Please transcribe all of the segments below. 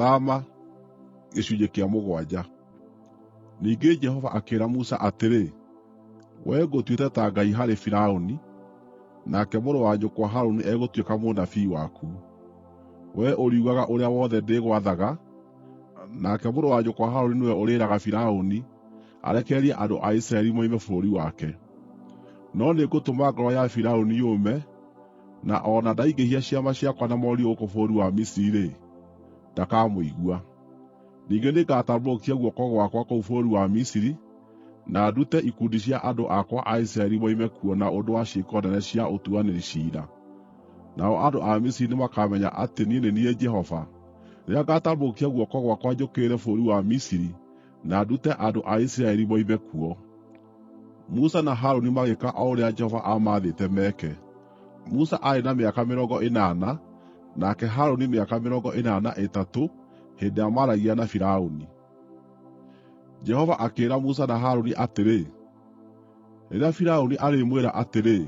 Thama gĩcunjĩ kĩa mũgwanja. Ningĩ Jehova akĩĩra Musa atĩrĩ, “Wee ngũtuĩte ta Ngai harĩ Firaũni, nake mũrũ wa nyũkwa Harũni egũtuĩka mũnabii waku. Wee ũriugaga ũrĩa wothe ndĩgwathaga, nake mũrũ wa nyũkwa Harũni nĩwe ũrĩĩraga Firaũni arekererie andũ a Isiraeli moime bũrũri wake. No nĩngũtũma ngoro ya Firaũni yũme, na o na ndaingĩhia ciama ciakwa na morirũ gũkũ bũrũri wa Misiri-rĩ, ndakamũigua. Ningĩ nĩngatambũrũkia guoko gwakwa kũu bũrũri wa Misiri, na ndute ikundi cia andũ akwa a Isiraeli moime kuo na ũndũ wa ciĩko nene cia ũtuanĩri ciira. Nao andũ a Misiri nĩmakamenya atĩ niĩ nĩ niĩ Jehova, rĩrĩa ngaatambũrũkia guoko gwakwa njũkĩrĩre bũrũri wa Misiri na ndute andũ a Isiraeli moime kuo.” Musa na Harũni magĩĩka o ũrĩa Jehova aamaathĩte meke. Musa aarĩ na mĩaka mĩrongo ĩnana, nake Harũni mĩaka 83 hĩndĩ ĩrĩa maaragia na Firaũni. Jehova akĩĩra Musa na Harũni atĩrĩ, Rĩrĩa Firaũni arĩmwĩra atĩrĩ,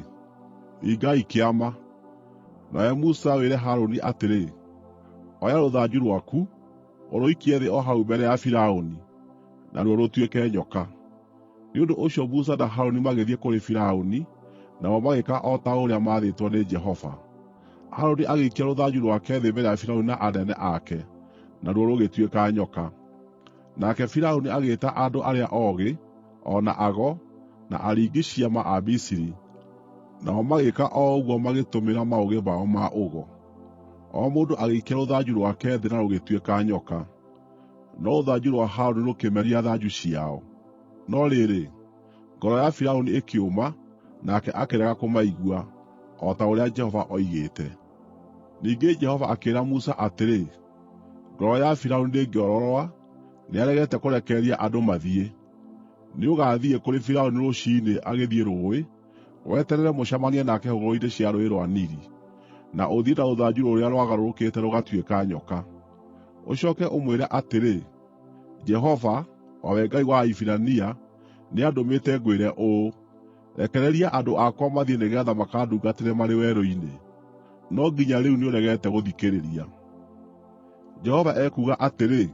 “Ringai kĩama,” nawe Musa wĩre Harũni atĩrĩ, “Oya rũthanju rwaku, ũrũikie thĩ o hau mbere ya Firaũni,” naruo rũtuĩke nyoka. Nĩ ũndũ ũcio Musa na Harũni magĩthiĩ kũrĩ Firaũni, nao magĩĩka o ta ũrĩa maathĩtwo nĩ Jehova. Harũni agĩikia rũthanju rwake thĩ mbere ya Firaũni na anene ake, naruo rũgĩtuĩka nyoka. Nake Firaũni agĩĩta andũ arĩa oogĩ, o na ago, na aringi ciama a Misiri, nao magĩĩka o ũguo magĩtũmĩra maũgĩ mao ma ũgo. O mũndũ agĩikia rũthanju rwake thĩ na rũgĩtuĩka nyoka. No rũthanju rwa Harũni rũkĩmeria thanju ciao. No rĩrĩ, ngoro ya Firaũni ĩkĩũma, nake akĩrega kũmaigua, o ta ũrĩa Jehova oigĩte. Ningĩ Jehova akĩĩra Musa atĩrĩ, “Ngoro ya Firaũni ndĩngĩororoa; nĩaregete kũrekereria andũ mathiĩ. Nĩũgathiĩ kũrĩ Firaũni rũciinĩ agĩthiĩ rũũĩ, weterere mũcemanie nake hũgũrũrũ-inĩ cia Rũũĩ rwa Nili, na ũthiĩ na rũthanju rũrĩa rwagarũrũkĩte rũgatuĩka nyoka. Ũcooke ũmwĩre atĩrĩ, ‘Jehova, o we Ngai wa Ahibirania, nĩandũmĩte ngwĩre ũũ: Rekereria andũ akwa mathiĩ nĩgeetha makandungatĩre marĩ werũ-inĩ. No nginya rĩu nĩũregete gũthikĩrĩria.’ Jehova ekuuga atĩrĩ,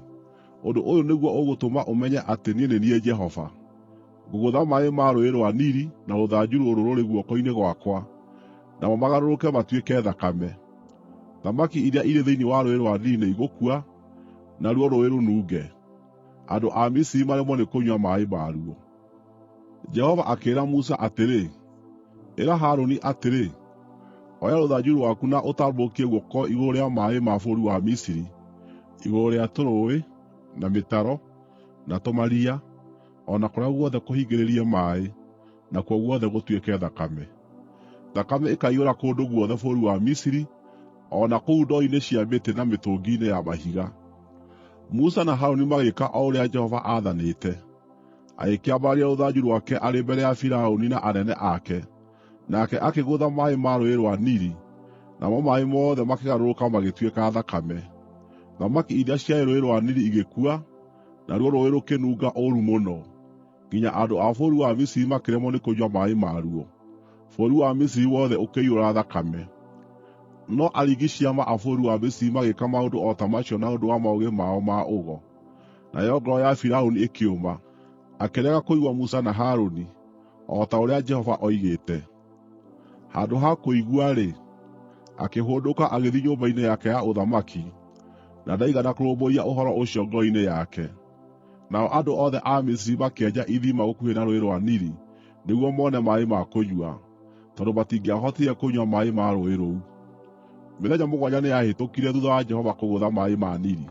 Ũndũ ũyũ nĩguo ũgũtũma ũmenye atĩ niĩ nĩ niĩ Jehova: Ngũgũtha maaĩ ma Rũũĩ rwa Nili na rũthanju rũrũ rũrĩ guoko-inĩ gwakwa, namo magarũrũke matuĩke thakame. Thamaki iria irĩ thĩinĩ wa Rũũĩ rwa Nili nĩigũkua, naruo rũũĩ rũnunge, andũ a Misiri maremwo nĩ kũnyua maaĩ maruo.” Jehova akĩĩra Musa atĩrĩ, “Ĩra Harũni atĩrĩ, ‘Oya rũthanju rwaku na ũtambũrũkie guoko igũrũ rĩa maaĩ ma bũrũri wa Misiri, igũrũ rĩa tũrũũĩ, na mĩtaro, na tũmaria, o na kũrĩa guothe kũhingĩrĩrie maaĩ, nakuo guothe gũtuĩke thakame.’ Thakame ĩkaiyũra kũndũ guothe bũrũri wa Misiri, o na kũu ndoo-inĩ cia mĩtĩ na mĩtũngi-inĩ ya mahiga.” Musa na Harũni magĩĩka o ũrĩa Jehova aathanĩte. Agĩkĩambararia rũthanju rwake arĩ mbere ya Firaũni na anene ake, nake akĩgũtha maaĩ ma Rũũĩ rwa Nili, namo maaĩ mothe makĩgarũrũka magĩtuĩka thakame. Thamaki iria ciarĩ Rũũĩ rwa Nili igĩkua, naruo rũũĩ rũkĩnunga ũũru mũno, nginya andũ a bũrũri wa Misiri makĩremwo nĩ kũnyua maaĩ maruo. Bũrũri wa Misiri wothe ũkĩiyũra thakame. No aringi ciama a bũrũri wa Misiri magĩĩka maũndũ o ta macio na ũndũ wa maũgĩ mao ma ũgo. Nayo ngoro ya Firaũni ĩkĩũma, akĩrega kũigua Musa na Harũni, o ta ũrĩa Jehova oigĩte. Handũ ha kũigua-rĩ, akĩhũndũka agĩthiĩ nyũmba-inĩ yake ya ũthamaki, na ndaigana kũrũmbũiya ũhoro ũcio ngoro-inĩ yake. Nao andũ othe a Misiri makĩenja ithima gũkuhĩ na Rũũĩ rwa Nili nĩguo mone maaĩ ma kũnyua, tondũ matingĩahotire kũnyua maaĩ ma rũũĩ rũu. Mĩthenya mũgwanja nĩyahĩtũkire thuutha wa Jehova kũgũtha maaĩ ma Nili.